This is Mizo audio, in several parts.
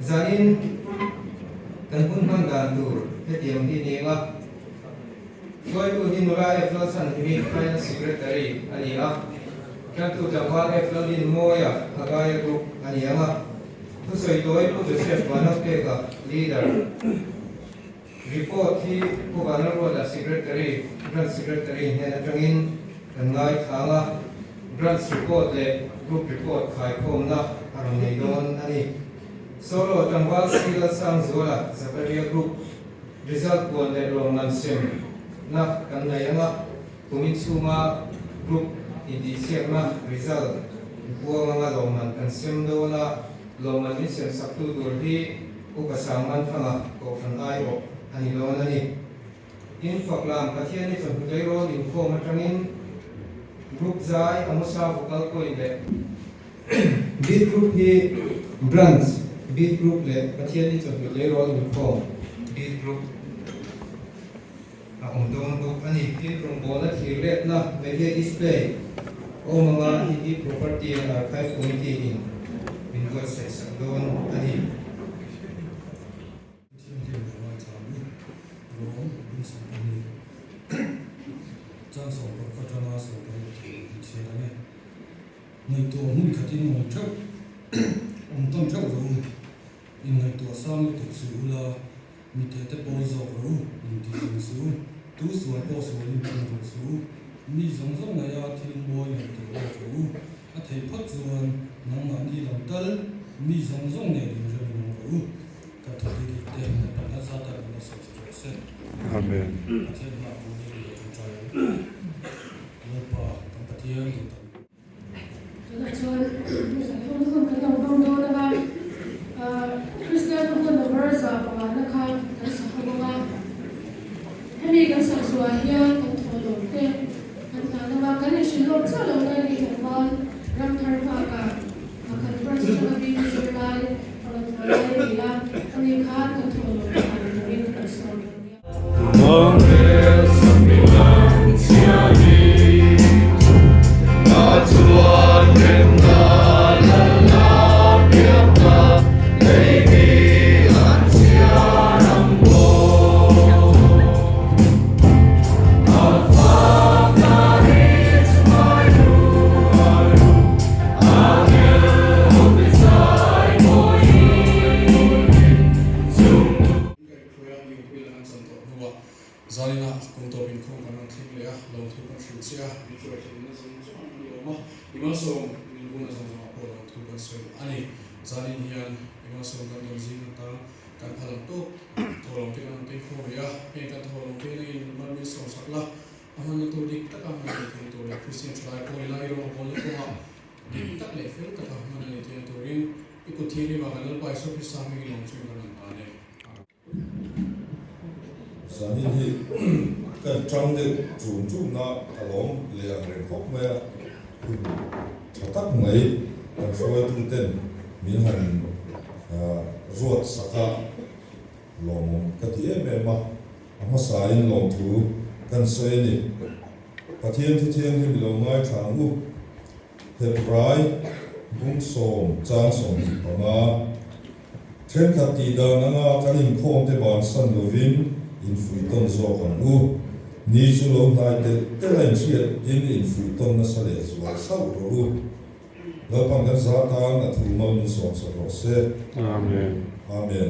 Zanin kan hun hman dan tur hetiang hi ni eng a, hruaitu hi nula F Lalchhanhimi Finance Secretary a ni a, tantu tlangval F Lalrinmawia Hagaia Group a ni ang a, thusawi tawi Pu Joseph Vanlalpeka Leader Report hi Pu Vanlalruata Secretary, Branch Secretary hnen atangin kan ngaithlang a, Branch Report leh Group Report khaikhawmna a rawn nei dawn a ni. Solo tlangval C Lalsangzuala Zakaria Group Result puan leh lawmman sem na kan nei ang a, kumin chhunga Group intihsiakna result puang anga lawmman kan sem dawn a, lawmman min sem saktu tur hi Upa Sangmanthanga Kohhran aiawh a ni dawn a ni. Tin, Faklam Pathian i chawhnu tleirawl inkhawm atangin Group zai Amosa Vocal Point leh Beat Group hi Branch Beat Group leh Pathian i chawhnu tleirawl inkhawm Beat Group a awm dawn bawk a ni. Tin, rawngbawlna thir letna Media Display awm anga ED Property and Archive Committee in min buatsaih sak dawn a ni. Thianghlim leh ngaithla mi rawng bung 12 chan 16 atanga 16 thei chhiar ang e. Ngaihtuah hmun khatin awm theuh awm tawn theuh rawh u. Inngaihtuah sang lutuk suh ula, mitthei te pawl zawk rawh u, intihfing suh u, tu sual pawh sualin thung rawh suh u, mi zawng zawng ngaia thil mawi ngaihtuah lawk rawh u, a theih phawt chuan nangmahni lam tal mi zawng zawng nen inrem in awm rawh u, ka thudik te Lalpan a zat a min la sawi rawh se. Amen. Pathian hmaah pawh ni leh ṭawngṭai ang. Lalpa kan Pathian duh tak. Tunah chuan hun hun kan lo hmang dawn ang a, Kristian hun number 500 na kha kan sak ho bawk a. Hemi kan sak zuah hian kan thawhlawm te kan hlan ang a, kan inhrilh lawk chiah lo lai ni tlangval ram thar nghakah kan branch atanga BB zirlai a rawn thawh lai a ni a, ani khan kan thawhlawm te hlan turin kan sawm dawn nia. Kaihhruaia Lianpuii lan an chan tawh hnuah Zaninah kum tawp inkhawm kan rawn thleng leh a, lawmthu kan hrilh che a, min hruai theihna zawng zawng an lawm a, i malsawm min buna zawng zawngah pawh lawmthu kan sawi a ni. Zanin hian i malsawm kan dawn zing atan kan phal ang tawk thawhlawm te kan rawn keng khawm rih a, heng kan thawhlawm te hian mal min sawm sak la, a hmanna tur dik taka hman a ni thei tur leh Kristian thalai pawh ila i rawng a bawlna kawngah dik tak leh fel taka hman a ni thei turin I kut thianghlim ah kan Lalpa Isua Krista hming i lawm chu in kan rawn tan e. Zanin hi kan tang deuh chum chum na ka lawm leh ang reng khawp mai a, hun tha tak mai kan hruaitu ten min han ruat sak a, lawmawm ka ti em em a, a hmasa in lawmthu kan sawi a ni. Pathian thu thianghlim i lo ngaithla ang u. Hebrai bung sawm chang 25, Thenkhat tih dan anga kan inkhawm te bansan lovin infuihtawn zawk ang u. Ni chu lo hnai telh telh a inhriat in infuihtawn nasa leh zual sauh rawh u. Lalpan kan za tan a thu mal min sawm sak rawh se. Amen. Amen.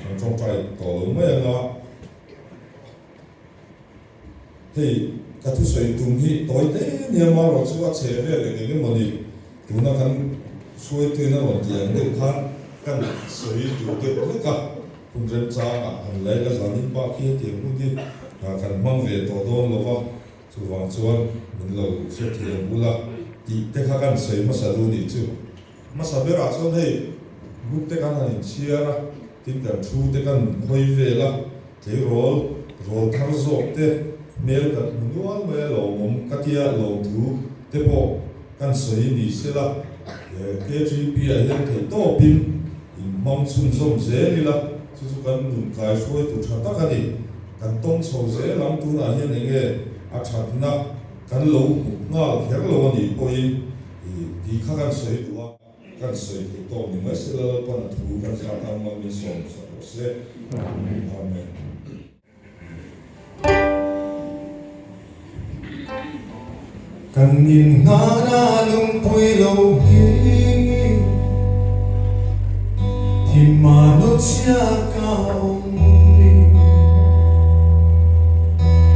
Kan tawngtai tawh lo mai anga. Hei, ka thusawi tum hi tawi te nia marawh chu a chhe vel eng eng emaw ni? Tuna kan hruaituin a rawn tih ang deuh khan kan sawi duh deuh hlek a, hun remchangah han la ila zanin bak hi hetiang hun hi kan hmang ve tawh dawn lo va, chuvang chuan min lo hrethiam ula tih te kha kan sawi hmasa duh nih chu. Hmasa berah chuan hei group te kan han inchhiar a, tin kan thu te kan hawi vel a, tleirawl rawl thar zawk te hmel kan hmu nual mai a, lawmawm ka tia lawmthu te pawh kan sawi ni sela, KTP ah hian theih tawpin inhmang chhunzawm zel ila, chu chu kan nun kaihruaitu tha tak a ni. Kan tawng chho zel ang, tunah hian enge a thatna kan lo hmu nghal kher lo a nih pawhin. Tih kha kan sawi duh a. Kan sawi theih tawk ni mai sela Lalpan a thu kan zah tan mal min sawm sak rawh se. Amen. Kan inhnana lungpui lo hi Thimma nuchhia ka awm ni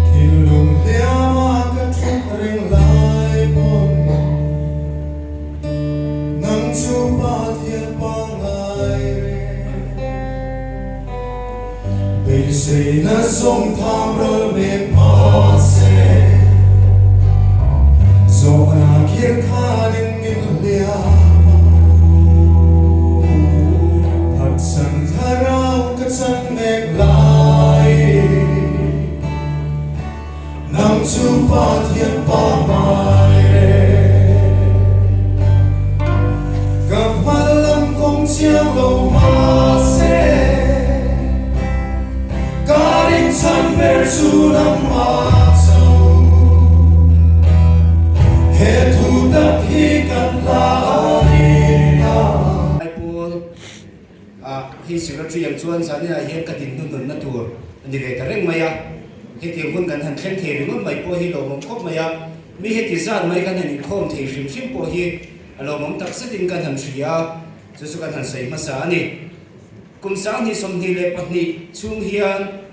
Thinlung hliama ka thut reng lai pawn Nang chu Pathian pangngai reng Beiseina zawng tham ral mek mahse Zawhna khir khanin min hliam a Phatsan thlarau ka chan mek lai Nang chu Pathian pangngai reng Ka hmal lam kawng chiang lo mahse Ka rinchhan ber chu nangmah cho He thu tak hi kan la rin a. Aipawl Ah, hei Secretary ang chuan zaninah hian ka din hnuhnunna tur a ni ve ta reng mai a. Hetiang hun kan han thleng thei ringawt mai pawh hi lawmawm khawp mai a. Mi heti zat mai kan han inkhawm thei hrim hrim pawh hi a lawmawm tak zetin kan han hria a, chu chu kan han sawi hmasa a ni. Kum 2022 chhung hian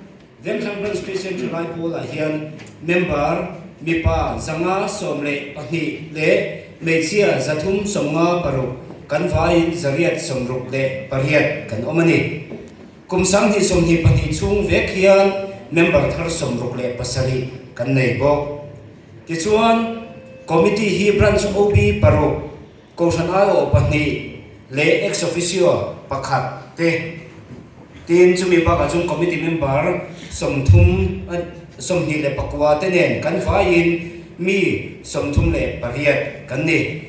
Vengthlang Branch Christian Thalai Pawlah hian member mipa 512 leh hmeichhia 356 kan vaiin 868 kan awm a ni. Kum 2022 chhung vek hian member thar 67 kan nei bawk. Tichuan, Committee hi Branch OB paruk, Kohhran aiawh pahnih leh ex officio pakhat te tin chumi bakah chuan committee member 30 29 te nen kan vaiin mi 38 kan ni.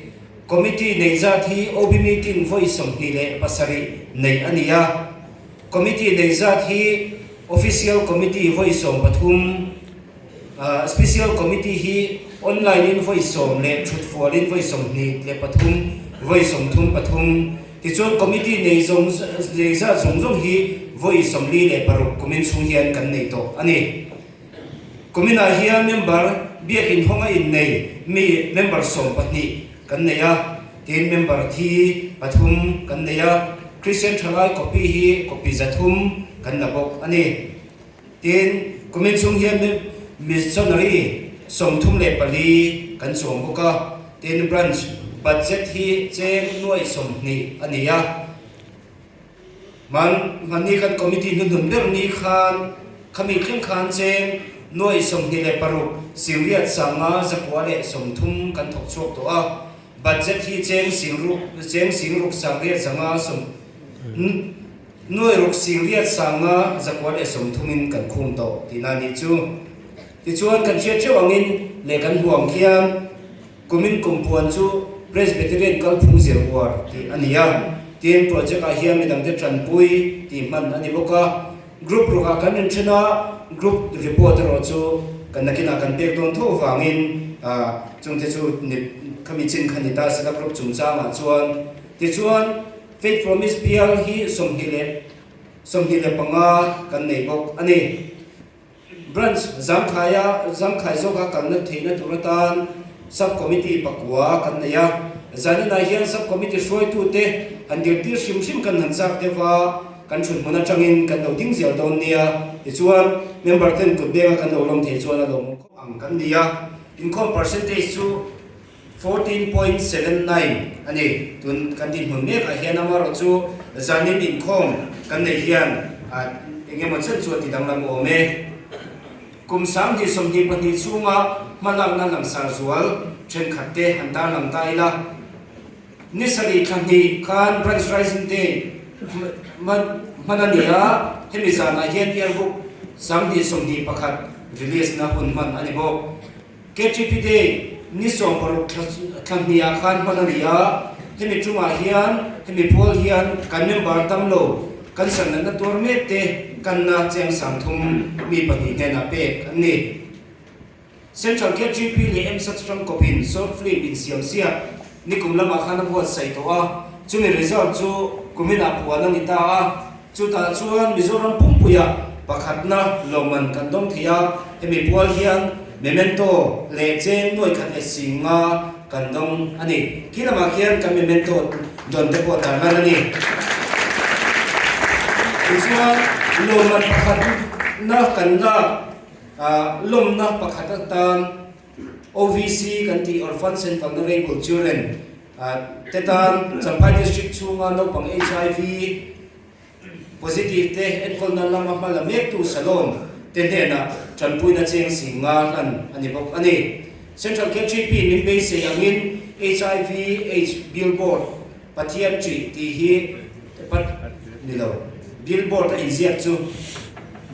Committee neih zat hi OB meeting vawi 27 neih a ni a. Committee neih zat hi Official Committee vawi 13, Special Committee hi online in vawi 10 leh thut fualin vawi 23, vawi 33. Tichuan Committee nei zawng nei zat zawng zawng hi vawi 46 kumin chhung hian kan nei tawh a ni. Kuminah hian member biakin hawnga innei mi member 12 kan nei a, tin member thi pathum kan nei a, Christian thalai copy hi copy 300 kan la bawk a ni. Tin, kumin chhung hian missionary 34 kan chuang bawk a, tin branch budget hi cheng nuai 20 a ni a. Hman hmanni kan committee hnuhnun ber ni khan khami thleng khan cheng nuai 26 singriat sanga zakua leh 30 kan thawk chhuak tawh a, budget hi cheng singruk cheng singruk sangriat zanga sawm Nuai ruk singriat sanga zakua leh sawmthumin kan khum tawh tihna a nih chu. Tichuan kan hriat theuh angin leh kan huang khian kumin kumpuan chu Presbyterian kalphung zir uar tih a ni a. Tin, project ah hian midangte tanpui tih hman a ni bawk a. Group rukah kan inthen a, group report erawh chu kan nakinah kan pek dawn tho vangin chungte chu khami chin kha ni ta sela group chungchangah chuan. Tichuan. Faith Promise bial hi 25 kan nei bawk a ni. Branch Zangkhaia Zangkhai zawka kalna theihna tur atan Sub Committee pakua kan nei a. Zaninah hian Sub Committee hruaitute han dirtir hrim hrim kan han chak deuh a, kan thut hmun atangin kan lo ding zel dawn nia. Tichuan, member ten kut benga kan lo lawm thei chuan a lawmawm khawp ang kan ni a. Inkhawm percentage chu 14.79 a ni. Tun kan dinhmun mekah hian amaherawh chu zanin inkhawm kan neih hian eng emaw chen chu a ti danglam awm e. Kum 2022 chhunga hmalakna langsar zual thenkhat te han tarlang ta ila. Ni sarih thla hnih khan Branch Rising Day hman a ni a, hemi zanah hian Yearbook 2021 release na hun hman a ni bawk. KTP Day ni 16 thla hniah khan hman a ni a, hemi chungah hian hemi pawl hian kan member tam lo kan sanatna tuar mek te kanna cheng 30 mi pahnih hnenah pek an ni. Central KTP leh MSAT Strong Kawpin short film insiam siak nikum lamah khan a buatsaih tawh a. Chumi result chu kuminah puan a ni ta a. Chutah chuan Mizoram pumpuiah pakhatna lawmman kan dawng thei a, hemi pual hian memento leh cheng nuai khat leh sing nga kan dawng a ni. Khi lamah khian kan memento dawn te pawh tarlan a ni. Tichuan lawmman pakhatna kan lak lawmna pakhat atan OVC kan tih Orphans and Vulnerable Children te tan Champhai District chhunga naupang HIV positive te enkawlna lama hma la mektu Salon te hnenah tanpuina cheng sing nga hlan a ni bawk a ni. Central KTP min beisei angin HIV AIDS Billboard Pathian ṭih tih hi ni lo. Billboard a inziak chu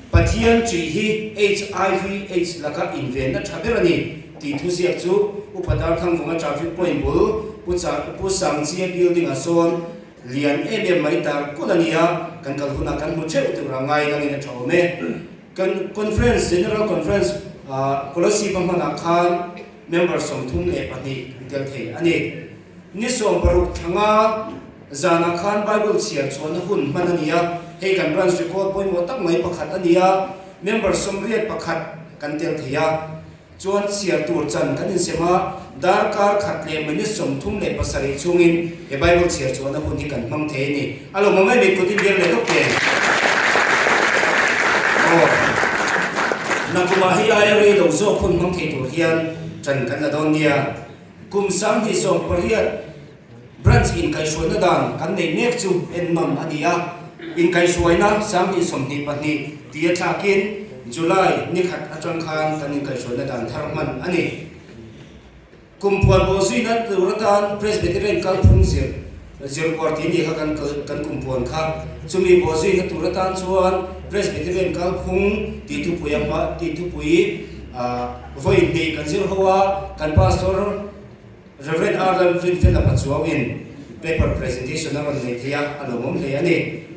Pathian ṭih hi HIV AIDS laka invenna ṭha ber a ni tih thuziak chu Upa Darthangvunga traffic point bul Pu Pu Sangchia building ah sawn lian em em mai tar kulh a ni a, kan kal hunah kan hmu theuh tur a ngai langin a ṭha awm e. Kan conference, General Conference, Kolasib-a hmanah khan member 32 an tel thei a ni. Ni 60 thanga zanah khan Bible chhiar chhuahna hun hman a ni a, hei kan branch record pawimawh tak mai pakhat a ni a, member 81 kan tel thei a, chuan chhiar tur chan kan insem a, darkar khat leh minute 37 chhungin he Bible chhiar chhuahna hun hi kan hmang thei a ni. A lo hmang em i kut in biak leh dawk teh. Aw, nakumah hei aia rei lo zawk hun hmang thei tur hian chan kan la dawn nia. Kum 2018 Branch inkaihhruaina dan kan neih mek chu ennawn a ni a, inkaihhruaina 2022 tia thlakin July ni khat atang khan kan inkaihhruaina dan thar hman a ni. Kum phuan pawh zuina tur atan Presbyterian kalphung zir zir uar tih ni kha kan kan kum phuan kha. Chumi pawh zuina tur atan chuan Presbyterian kalphung tih thupui a hma tih thupui Vawi hnih kan zir ho a, kan Pastor Rev. R. Lalrinfela Pachuauin paper presentation a rawn nei thei a, a lawmawm hle a ni.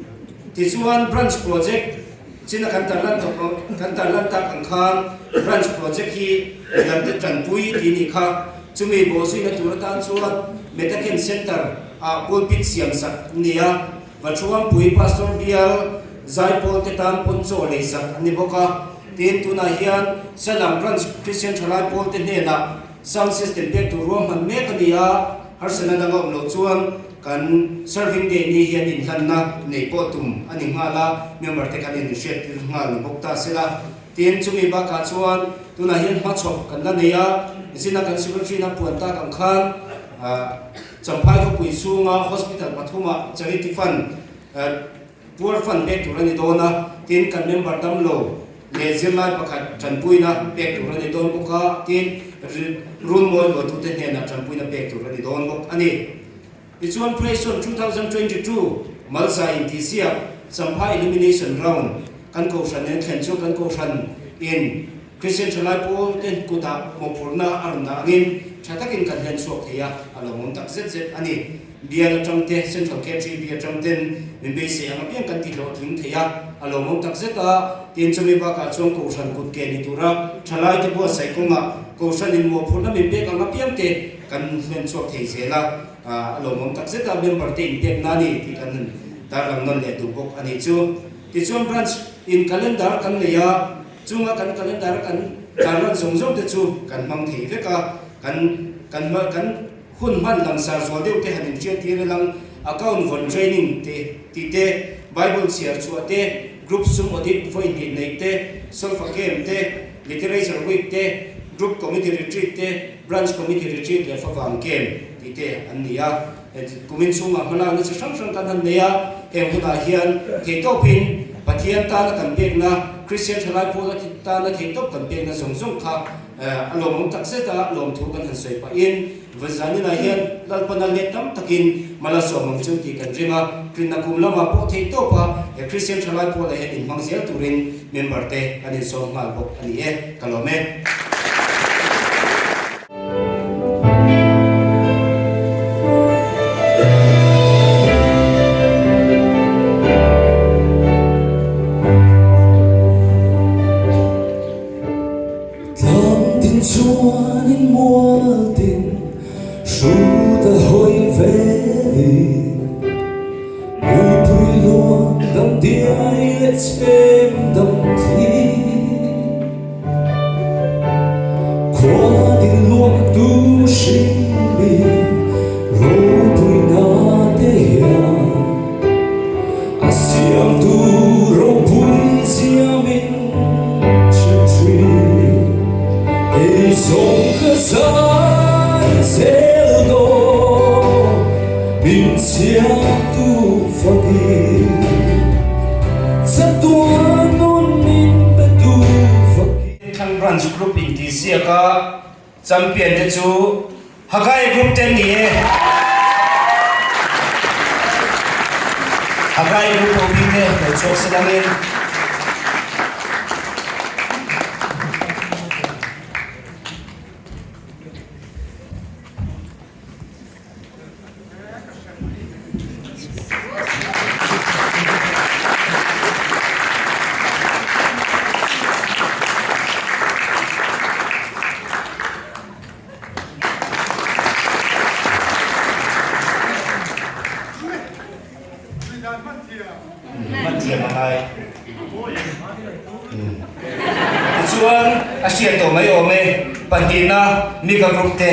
Tichuan Branch Project china kan tarlan tawh kan tarlan tak ang khan Branch Project hi midangte tanpui tih nih kha, chumi bawhzuina tur atan chuan Metaken Center ah pulpit siam sak an ni a, Vathuampui Pastor Bial Zaipawl te tan pawn chaw lei sak an ni bawk a. Tin, tunah hian Salam Branch Christian Thalai pawl te hnenah sound system pek tur ruahman mek a ni a, harsatna dang a awm loh chuan kan Serving Day ni hian inhlanna neih pawh tum a ni nghal a, member te kan inhriat tir nghal ni bawk ta sela. Tin, chumi bakah chuan tunah hian hmachhawp kan la nei a, zina kan Secretary-in a puan tak ang khan Champhai khawpui chhunga hospital pathumah charity fund Poor fund pek tur a ni dawn a, tin kan member dam lo leh zirlai pakhat tanpuina pek tur a ni dawn bawk a, tin runmawi luatute hnenah tanpuina pek tur a ni dawn bawk a ni. Tichuan Praise-on 2022 Malsa intihsiak Champhai Elimination Round kan kohhran nen thlen chu kan kohhran in Kristian thalai pawl te kutah mawhphurhna a rawn dah angin tha takin kan hlen chhuak thei a, a lawmawm tak zet zet a ni. Bial atang te, Central KTB atang ten min beisei ang apiang kan tihlawhtling thei a, a lawmawm tak zet a. Tin, chumi bakah chuan Kohhran kut ke ni tura thalai te buatsaih kawngah Kohhranin mawhphurhna min pek ang apiang te kan hlen chhuak thei zel a, a lawmawm tak zet a, member te inpekna a ni tih kan han tarlang nawn leh duh bawk a nih chu. Tichuan Branch in Calendar kan nei a. Chunga kan calendar a kan tarlan zawng zawng te chu kan hmang thei vek a, kan kan kan hun hman langsar zual deuh te han inhriat tir ilang, account vawn training te tih te, Bible chhiar chhuah te, group sum audit vawi hnih neih te, solfa camp te, literature week te, group committee retreat te, branch committee retreat leh favang camp tih te an ni a. Kumin chhungah hmalakna chi hrang hrang kan han nei a, heng hunah hian theihtawpin Pathian tana kan pekna, Kristian thalai pawla tana theihtawp kan pekna zawng zawng kha a lawmawm tak zet a, lawmthu kan han sawi pahin Vazaninah hian Lalpana let tam takin mal a sawm ang chu tih kan ring a, Krinna kum lamah pawh theihtawpa he Kristian thalai pawlah hian inhmang zel turin member te kan insawm nghal bawk a ni e, ka lawm e. Tlang tin chuanin mual tin hrut a hawi velin. Vandiai leh chhem dam thli. Khua din luah tu hringmi ropui na te hian a siamtu ropui ziamin hre thin. Kei zawng ka zai zel dawn min siamtu fakin. Chatuan nun min pe tu fakin. Thlang Branch Group intihsiaka champion te chu Hagai Group te an ni e. Hagai Group ho bik te lo chhuak se dangin. Hman thiam a ngai. Tichuan a hriat tawh mai awm e, pahnihna Mika Group te.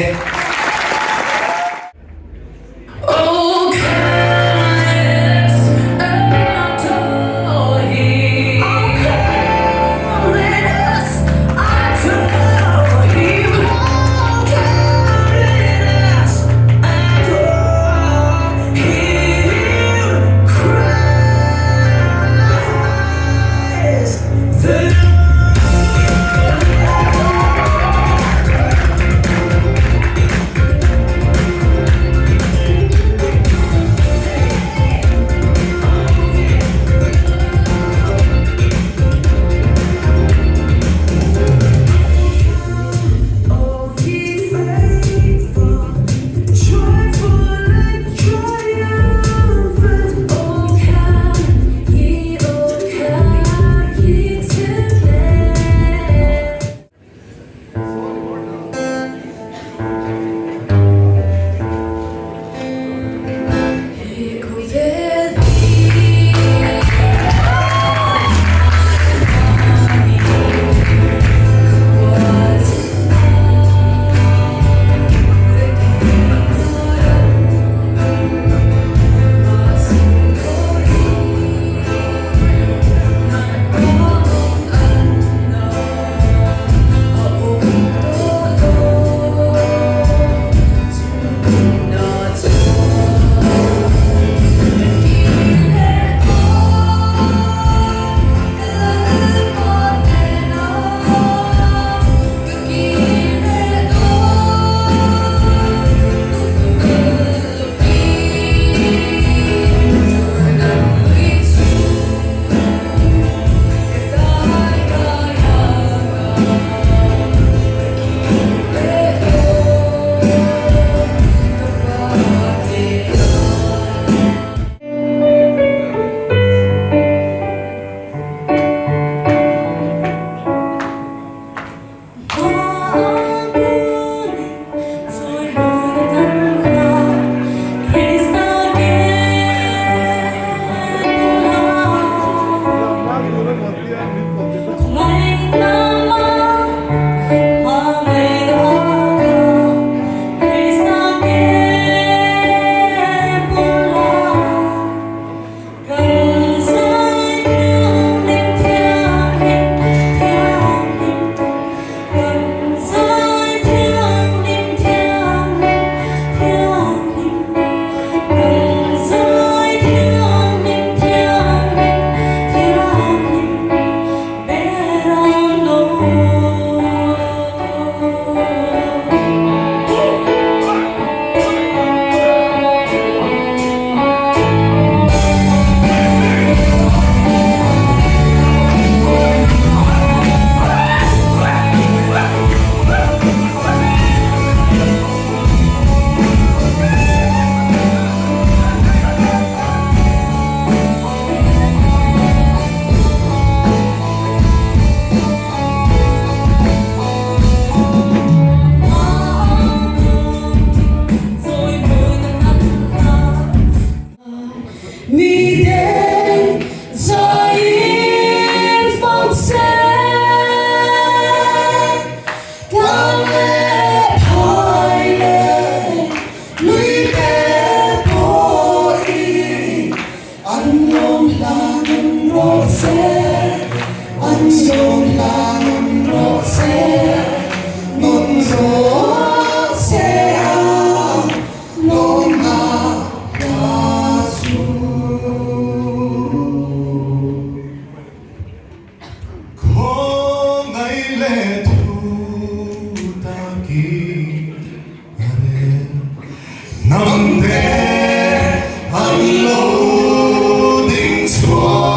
rawh se, an zawn hlan awm rawh se, nun rawh se a lawmna hla chu. Khawngaih leh thu takin a rel hnam te an lo ding chhuak.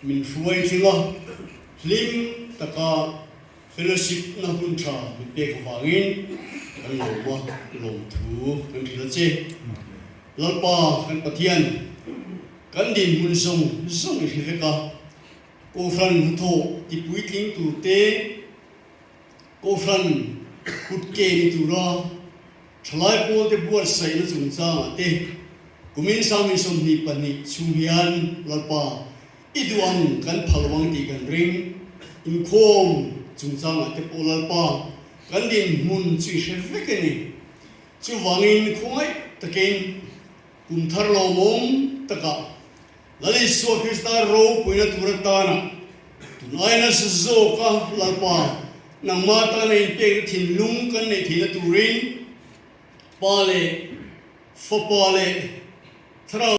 Min hruai tling a, hlim taka fellowship na hun tha min pek avangin kan lawm a, lawmthu kan hrilh a che. Lalpa kan Pathian, kan dinhmun zawng zawng i hre vek a, Kohhran hnathawh ti puitling tur te, Kohhran kut ke ni tura thalai pawlte buatsaihna chungchangah te kumin 2022 chhung hian Lalpa i duh ang kan phal vang tih kan ring. Inkhawm chungchangah te pawh Lalpa kan dinhmun chu i hre vek a ni. Chuvangin khawngaih takin kum thar lawmawm takah Lal Isua Krista ropuina tur atana tun ai nasa zawka Lalpa nangmah tana inpekna thinlung kan neih theihna turin Pa leh Fapa leh Thlarau.